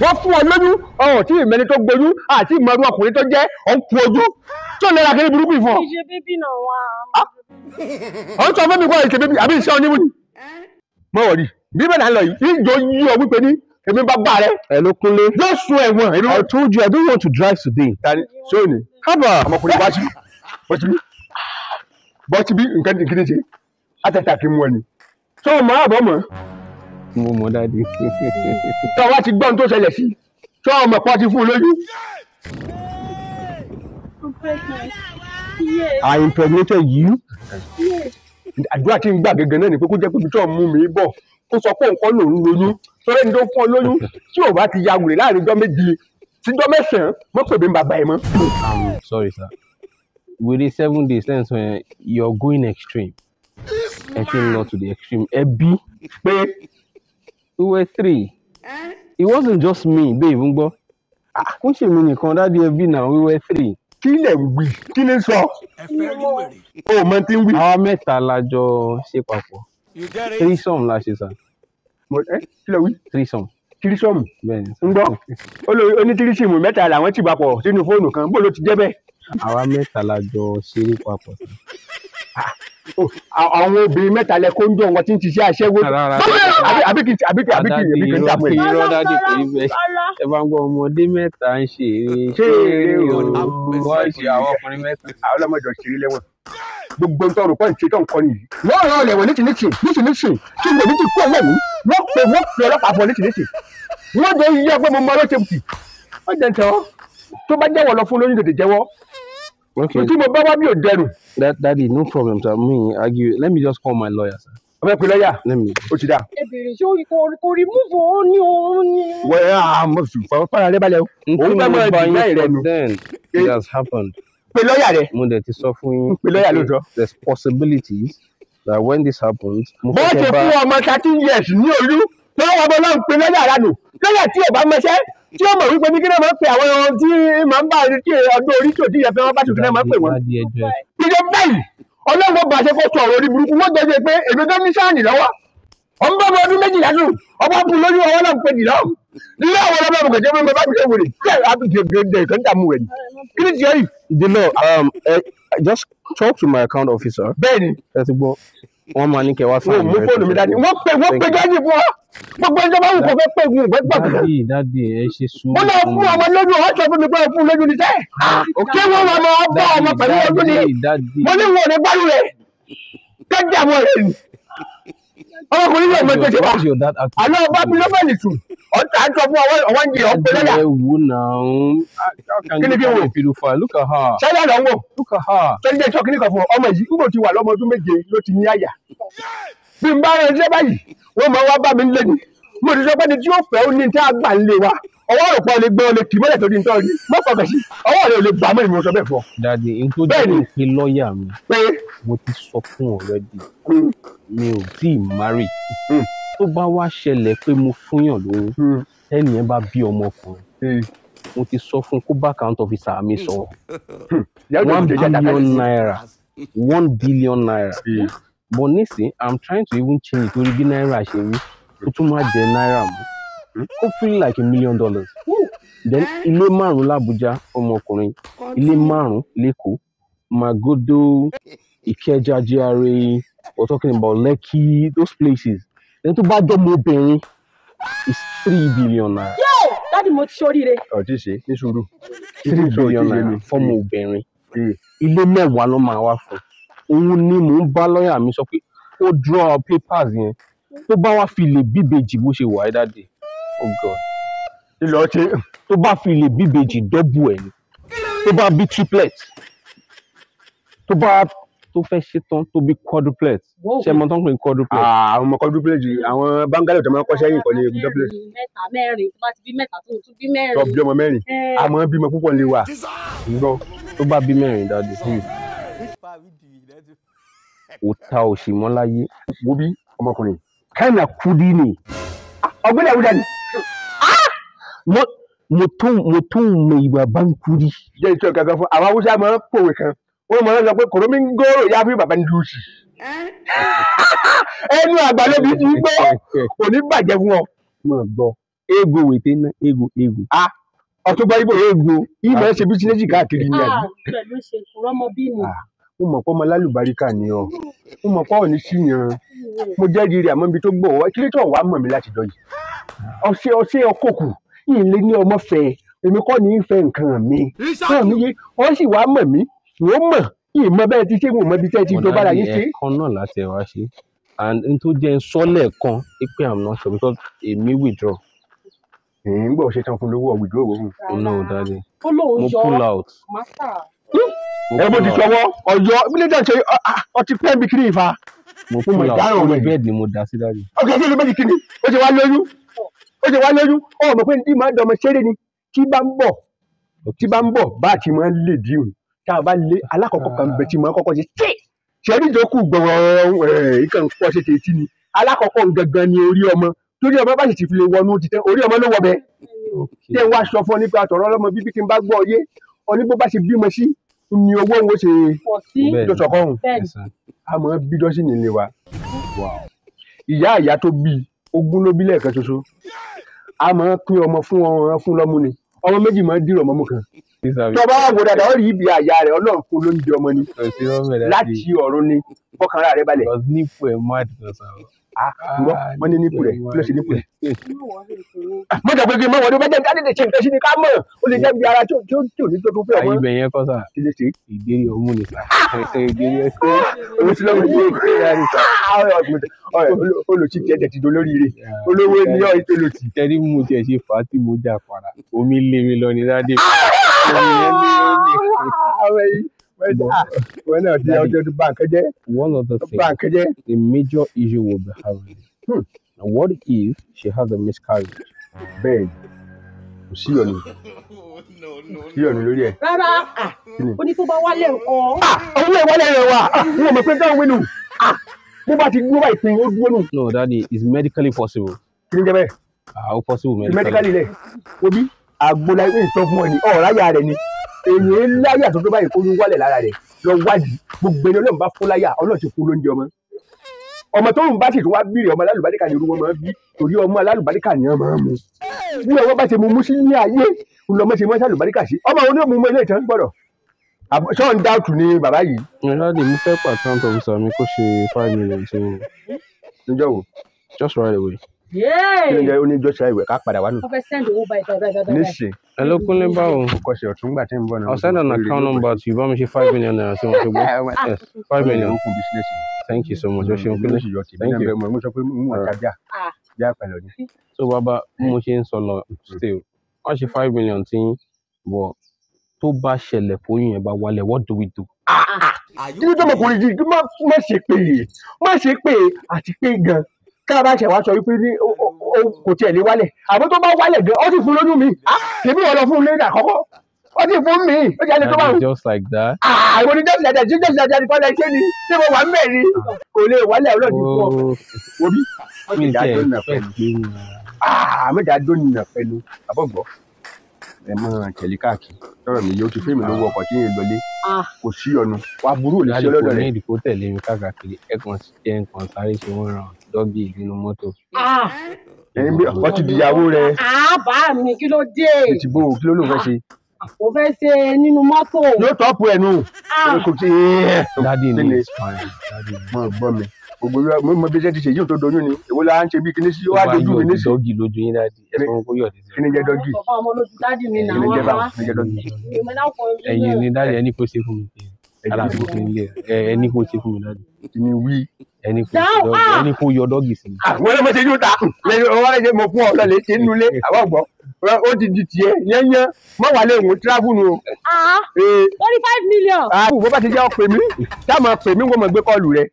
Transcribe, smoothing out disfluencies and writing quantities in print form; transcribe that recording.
Wọ́n fún ọ lóyún, ọ̀hún tí ìmẹ́ni tó gboyún àti ìmọ̀rú ọkùnrin tó jẹ́ ọ̀nkú ojú. Tí ò lera kiri burúkú ìfọ̀. Ìṣe bébí náà wà. Ọ̀ ń sọ fún mi kọ́ ìṣe bébí àbí ìṣe onímù ni. Mọ̀ wọ̀rí, bí bẹ́ẹ̀ náà lọ yìí, ìjọ yí ọ wípé ní èmi bá bá rẹ. Hello, Kunle. Yóò sun ẹ̀wọ̀n. I told you I don't want to drive today. Tani sóòní. Haba. Ọmọkùnrin wá sí. Bọ́sibí. Bọ́sibí nǹkan kí ni ṣe? Àtẹ̀tà kí mú ọ ni. Sọ ma àbọ̀ mọ̀. Mo mọ̀ daddy. Tọ́ wá ti gbọ́ ohun tó ṣẹlẹ̀ sí. Sọ ọmọ pọ̀ ti fún un lójú. I'm pregnant. Yes. I impregnated you. Yes. Àdúrà tí ń gbà gẹ́gẹ́ náà ni pé kó jẹ́ pé ibi tí ò ń mú mi bọ̀ kó sọ pé nǹkan lòún lóyún sọ̀rọ̀ ẹni tó fún ọ lóyún tí ò bá ti ya wèrè láàrin ijọ́ méje síjọ́ mẹ́sàn-án mọ́ pè mí bàbá ẹ̀ mọ́. I'm sorry, sir. Within 7 days, then so you're going extreme. Ẹ ti ń lọ to the extreme. Ẹbí pé we were three. It wasn't just me, babe, ń gbọ́. Kò ṣe mi nìkan, daddy, ẹbí náà, we were three. Kí lẹ̀ ń wí, kí ni sọ? O mọ tí ń wí. Àwa mẹ́ta la jọ ṣe papọ̀. Threesome la ṣe, sir. Ẹ kí lẹ wí? Threesome. Threesome. Bẹ́ẹ̀ni. Ń gbọ́, oní threesome mẹ́ta làwọn ti papọ̀ sínú fóònù kan, bó ló ti jẹ́ bẹ́ẹ̀? Àwa mẹ́ta la jọ ṣeré papọ̀, sir. Àwọn obìnrin mẹ́ta lẹ kó ń jọ wọn tí ń ṣiṣẹ́ aṣẹ́wó. Àbí kì í àbí kì í àbí kì í àbí kì í dààmú ẹ̀. Irọ́ daddy, kò rí bẹ́ẹ̀. Ẹ bá ń gbọ́, ọmọdé mẹ́ta ń ṣe eré ṣeré o, wọ́n ṣe àwọn ọkùnrin mẹ́ta. Àwọn ọlọ́mọdé ṣeré lẹ́wọ̀n. Gbogbo ń tọrọ pọ́ǹtì tó ń kọ́ nìyí. Wọ́n rán ọ̀lẹ̀wọ̀n ní tìǹtì ní tìǹtì tí mo ní ti kú ọ̀lẹ́mú. Wọ́n pe ọlọ́pàá fún ọ ní tìǹtì. Wọ́n jọ yí ọgbẹ́ mo mọ ló ṣe tì. Wọ́n jẹ́ ń tọ́. Tó bá jẹ́wọ́ lọ fún lóyún, tètè jẹ́wọ́. Okay. Tí mo bá wá bí ò dẹrù. That daddy, no problem, sir. Me argue. Let me just call my lawyer, sir. Ọmọ ìpè lọ́yà. Let me. Ó ti dà. Ẹ bèrè, ṣé kò remove ó ní òun ní. Wọ́n á mọ̀ sí fara rẹ balẹ̀ o. Òun fẹ́ mọ ìdílé rẹ nù. Then it has happened. Pe lọ́yà rẹ. Mo dẹ̀ ti sọ fún yín. Pe lọ́yà lóòótọ́. There's possibilities that when this happens. Mo Bó fẹ́ ṣe kẹ́ bá fún ọmọ 13 years ní oyún tó wọ́n ọmọ náà ń pe lọ́yà rà nù. Lọ́yà tí ò bá mọṣẹ́, tí ó mọ̀ wípé ní kí náà máa ń pe àwọn ohun tí máa ń bá tí ọdún orí tí ò tí yẹ fẹ́ wọ́n bá tuntun náà máa ń pè wọ́n. Daddy, ẹ jọ̀ọ́. Ìjọ báyìí, ọlọ́run bá ṣe kó sọ ọ̀rọ̀ orí burúkú, wọ́n jẹ́ pé èmi tó ní sáàni lọ́wọ́. Ọmọ bá ọmọ ọdún 12 sùn, ọmọ bù lójú ọwọ́ náà ń pe dìlọ́. Nílé àwọn ọlọ́mọ ọmọ kẹ̀kẹ́ bá mi ṣe wèrè. Ṣé àbí gègé kan dààmú rẹ̀ ni? Kí ni tiẹ̀ yìí? The law, just talk to my account officer. Bẹ́ẹ̀ni. Ẹ ti gbọ́, wọ́n máa ní kẹ́ wá Wọ́n sign. mú fóònù mi dání. Wọ́n pe jọ́jú fún ọ. Gbogbo ẹjọ́ bá wù kó fẹ́ pé ìwọ̀n fẹ́ gbà kankan. Daddy, daddy, ẹ ṣe sùúrù. Ó lọ fún ọmọ lójú, ọ sọ fún mi pé ó fún lójú ní sẹ́. Kí wọ́n wà máa bọ́ ọmọ pẹ̀lú ojú ni. Daddy. Mo ní wọn ò ní gbádùn rẹ̀. Kẹ́jà àwọn rẹ̀ ni. Ọmọkùnrin yóò mọ tó ṣe wá. What's your dad acting? Àlọ́ ọba mi ló fẹ́ lè sùn. Ọ̀tá ń sọ fún ọwọ́ ọwọ́ ń jẹ ọ̀pẹ lọ́yà. Ẹ wò náà. How can Kí ni you kí n call wò? a pedophile? Look at her. Ṣáyà lọ ń wò. Look at her. Sọ́ni jẹ́ sọ kíní kan fún ọ. Ọmọ yìí, nígbà tí wà lọ́mọ ọdún 7 ló ti ní àyà. Bí n bá rẹ̀ ṣẹ́ báyìí, wọ́n máa wá bá mi lé ni. Mo ti sọ pé ní tí ó fẹ́ ó ní tí a gbà ń lé wa. Ọwọ́ rò pọ̀ lè gbé ọ lè kì mọ́lẹ̀ torí nítorí. Mọ́ fọkàn sí. Ọwọ́ rẹ̀ ò lè gbà mọ́ ìmọ̀ sọ bẹ́ẹ̀ fún ọ. Daddy, n tó jẹ́ Bẹ́ẹ̀ni. pé lọ́ọ̀yà mi, Pé mo ti sọ fún already. Mi ò tí ì marry. Tó bá wá ṣẹlẹ̀ pé mo fúnyàn lóyún, ẹnì yẹn bá bí ọmọkùnrin, mo ti sọ fún kó bá account officer mi sọ̀rọ̀. Ìyá One òjò jẹ́ billion naira. ₦1 billion. But nísìn, I'm trying to even change it torí bí náírà ṣe rí, kó tún má jẹ náírà mọ́. Hopefully like $1 million. Then ilé márùn-ún l'Abuja ọmọkùnrin, ilé márùn-ún l'Ékòó, Magodo, Ikeja GRA, we're talking about Lekki, those places. Then tó bá jẹ́ ọmọbìnrin, it's ₦3 billion. Daddy, mo ti ṣoríire. Ọ̀ tí ì ṣe ní sùúrù. ₦3 billion fọ́mọ obìnrin. Ilé 10 ló máa wá fún. Òun ni mò ń bá lọ́ọ̀yà mi sọ pé ó draw papers yẹn. Tó bá wá fi lè bíbejì bó ṣe wà ẹ́ daddy. Oh God. Ìlọ ṣe. Tó bá fi lè bíbejì, double ẹ̀ ni. Tó bá bí triplet. Tó bá tó fẹ́ ṣe tán, tó bí quadruplet. Ṣé ẹ mọ̀ tán pé quadruplet? Àwọn ọmọ quadruplet, àwọn bungalow tó máa ń kọ́ sẹ́yìn kọ́ ní quadruplet. Mẹ́ta, mẹ́rin, tó bá ti bí mẹ́ta, tó tún bí mẹ́rin. Tó bí ọmọ mẹ́rin. Àmọ́ bímọ púpọ̀ lè wà. Ǹgbọ́. Tó bá bí mẹ́rin, daddy. Kò ta òṣì mọ́ láyé. Wo bí ọmọkùnrin. Kana kudi ne. Ọ̀gbẹ́ni Àwùjá ni. Mutum mai babban kudi. Jẹ́ ìtọ́ kankan fún àwọn Haúsá máa ń pòwe kan. Wọ́n máa ń sọ pé kòrómí ń gòrò yá fún bàbá ní dùsì. Ẹnu àgbàlẹ́bí ti gbọ́, kò ní bàjẹ́ fún ọ. Mo gbọ́. Ego wète ná ego ego. Ọtún gbọ́ ibo Ego. Ìmọ̀ ẹ ṣe bísíǹnẹ́sì káàkiri ni àbí. Pẹ̀lú ṣe kúrọ́mọ bí mi. Mo mọ̀ pé ọmọ lálùbáríkà ni ọ, mo mọ̀ pé ọ̀ní sí yan, mo jẹ́rìí rẹ̀ àmọ́ ibi tó gbọ̀ wá kí ló tó wàá mọ̀ mí láti jọ yìí. Ọṣẹ ọṣẹ ọkọ̀kù yìí lé ní ọmọ fẹ́, èmi kọ́ ní í fẹ́ nǹkan mi náà mi yé ọ sì wàá mọ̀ mí, wọ́n mọ̀ yìí mọ bẹ́ẹ̀ ti ṣe, wọ́n mọ ibi tẹ́ ti jọba ara yín ṣe. Ẹ̀kan náà láti ẹ̀ wá ṣe and n tó jẹ́ n sọ lẹ́ẹ̀kan pé I'm not sure because èmi withdraw. Ń gbọ́ ṣe tán fún lówó withdraw owó. No daddy, Ó lóun mo yọ pull out. Master. Mo Ẹ bó ti pull out. sọwọ́ ọ̀yọ́ mílíọ̀nù ṣe ọtí pẹ́ẹ́bì kiri ìfa. Mo Mo mọ̀ pull out. ìdáràn Orí rẹ̀. bẹ́ẹ̀dì ni mo dá sí daddy. Ọkọ̀ ṣe ló méjì kiri, ó ṣe wá lóyún, ó ṣe wá lóyún, ó mọ̀ pé ní máa ń dọmọ ṣeré ni tí bá ń bọ̀, tí bá ń bọ̀ bá a ti máa ń lè díhùn tá a bá lé alákọ̀ọ́kọ́ kan bẹ tí máa ń kọ́kọ́ ṣe tí ṣẹ́rí ìjókòó gbọ̀rọ̀ ìkàn pọ̀ ṣe tètè ni alákọ̀ọ́kọ́ gangan ni orí ọmọ, torí ọmọ bá sì ti fi lè wọnú ti tán orí ọmọ ló wọ bẹ́ẹ̀. Tẹ́ ń wá sọ fún ọ nípa àtọ̀rọ̀ ọlọ́mọ bíbí kí n bá gbọ́ ọ yé ọ ní bó bá ṣe bímọ sí ni owó òun ó ṣe Pọ̀ sí. Bẹ́ẹ̀ni. tó sọkọ́hún. Bẹ́ẹ̀ni. Yes, sir. A mọ̀ bí dọ́sìn nílé wa. Ìyá ìyá tó bí ogún ló bí lẹ́ẹ̀kan ṣoṣo, a mọ̀ pín ọmọ fún ọmọ fún lọ́mú ni, ọmọ méjì máa ń dìrọ̀ mọ́mú kan. Please have Tó bá wà wò dáadáa ó rí ibi àyà rẹ̀ Ọlọ́run fún lóúnjẹ ọmọ ni it. láti ọ̀run ni, fọkànra rẹ̀ balẹ̀. Because nípò ẹ̀ mad gan sir. Ah, irọ́, wọ́n ní nípò rẹ̀, kí ló ṣe nípò rẹ̀? Má wọrí ìṣòro. Mo jẹ́ pé kí n mọ̀ wọ́n tó bá jẹ́ ká tètè ṣe nǹkan sí ni ká mọ̀, ó lè jẹ́ bí ara tí ò tí ò ní tó tó fẹ́ ọmọ. Ibẹ̀ yẹn kọ́ sà, Kí ló ṣe? ìdérí ọmú ni sà. Ìdérí ọmú. Owó sí lọ́wọ́ ìdí olùsí tiẹ̀ tẹ̀ ti dolórí rẹ̀, olówó ni ọ́ ìtòlòtì. Tẹ́rí mú tiẹ̀ ṣe fà á tí mo jà para. Omi lé mi lọ ní dáadé. Omi yẹn lé mi. Wọ́n náà ti ọjọ́ tó bá nǹkan jẹ́, One other bá thing, nǹkan jẹ́. the major issue we'll be having. Now, what if she has a miscarriage? Bẹ́ẹ̀ ni, kò sí ọ̀nà, sí ọ̀nà lórí ẹ̀. Rárá, Kí ni? ó ní tó bá wálẹ̀ nǹkan. Àwọn ilé ìwálẹ̀ rẹ̀ wà, wọ́n mọ̀ pé dáhùn wínú. Bó bá ti dúró báyìí pin, ó dúró nù. No, daddy, it's medically possible. Kí ni jẹ́ bẹ́ẹ̀? How possible medically? Medically lẹ̀. Obi, àgbo la ìwé ìtọ́ fún ọ ni, ọ̀rá yà rẹ̀ ni. Èyí láyà tó tó báyìí kó ní wálẹ̀ lára rẹ̀ lọ wádìí. Gbogbo ẹni Ọlọ́run bá fún láyà, Ọlọ́run ti fún lóúnjẹ ọmọ. Ọmọ tó ń bá sì tún wá bírè ọmọ alálùbáríkà ni irú wọn máa ń bí, torí ọmọ alálùbáríkà ni wọn máa ń mu. Bí ọmọ bá ṣe mu mú sí ní ayé, lọmọ ṣe mọ́ sálùbáríkà sí. Ọmọ àwọn onímọ̀ ilé ìtàn gbọ́dọ̀. Ṣọ́n dáùtù ni bàbá yìí. No, daddy, mo fẹ́ pa account officer mi kó ṣe 5 million sí mi. Níjọ́ wo? Just right away. Kí ló ń Yéè! jẹ́ ó ní Joshua ìwẹ̀ ká padà wá nù. Wọ́n fẹ́ send owó báyìí báyìí báyìí báyìí. Níṣe, Hello, Kúnlé, báwo? kò kọ́ṣẹ́ ọ̀tún gbà tí ń bọ̀ náà. I'll send an account number to you. Bá mi ṣe 5 million naira sí wọn ṣùgbọ́n. Yes, 5 million. Ó kù bísínẹ́sì. Thank you so much. Ẹ ṣeun Kúnlé. Thank you. Mo sọ pé mo ń tajà Ah. já pẹ̀lú ni. So bàbá, bí mo ṣe ń sọ lọ still, wọ́n ṣe 5 million tí bọ̀ tó bá ṣẹlẹ̀ fóyún yẹn bá wálẹ̀, what do we do? Kí ló tọmọkùnrin yìí má má ṣe pé má ṣe pé àti pé gan ká bá ṣe wá sọ wípé ní kò tiẹ̀ lè wálẹ̀, àmọ́ tó bá wálẹ̀ gan ó sì fún lóyún mi, tèmi ò lọ fún un lẹ́yìn àkọ́kọ́ ó sì fún mi ó jẹ́ ẹni tó bá That wù. is just like that. Àwọn oníjọ́ ìdájà jíjọ́ ìdájà ní kọ́lá iṣẹ́ ni ṣé mo wà ń bẹ̀ ni kò lè wálẹ̀ ọlọ́ọ̀dì fún ọ. Oh, Wo bí mi mọ̀jà tiẹ̀ dónà fẹ́ pẹ̀lú gbé wọn. mọ̀jà dónà pẹ̀lú àbọ̀gbọ́ ẹ mọ̀ tẹ̀lé káàkiri tọrọ mi yóò ti fún mi lówó ọkọ̀ tí yẹn lọlé kò sí ọ̀nà wà burú ò lè ṣe Daddy kò ọlọ́dọ̀ ní rẹ̀. ìdí kó tẹ̀lé mi káàkiri, ẹ kàn jẹ́ nǹkan sáré ṣe wọ́n round doggy nínú mọ́tò. Ẹni bí ọkọ ti dìyàwó rẹ̀ Bá mi kí ló dé? ti bó o kí ló ló fẹ́ ṣe. Mo fẹ́ ṣe nínú mọ́tò. Yóò tọ́pù ẹ̀ nù. Kò tí Daddy Kí ni ni? it's fine. Daddy ni. Mọ̀ gbọ́ mi gbogbo mo bí ṣe ti ṣe yóò tó doyún ni èwo la ń ṣe bí kíní sí Tó wá bá dojú mi yọ̀ nísì. doggy lójú yín daddy, ẹ sọ fún kó yọ̀ títí. Kíní jẹ́ doggy? Sọ fún ọmọ lójú daddy mi náà. Kíní jẹ́ báwo? Kíní jẹ́ doggy? Èmi náà kò rí Ẹ̀yin ni daddy ẹni kó ṣe fún mi. Ara mi ti ń lé ẹ ẹni kó ṣe fún mi daddy. Kíní wí. Ẹni kó ṣe Dáhùn, doggy, ah! ẹni kó yọ doggy sí mi. Àwọn ọlọ́mọ ṣe yóò ta lẹ́yìn ọwọ́ rẹ̀ ṣe mo fún ọ lọ́lẹ̀ ṣe nínú ilé àwọn ọ̀gbọ́n ó ti di tiẹ̀ yẹ́nyẹ́ mọ́ wà lé òun tíráfù nu o. 35 million. Bó bá ti jẹ́ ọ pè mí tá máa pè mí wọ́n mọ̀ gbé kọ́ọ̀lù rẹ̀.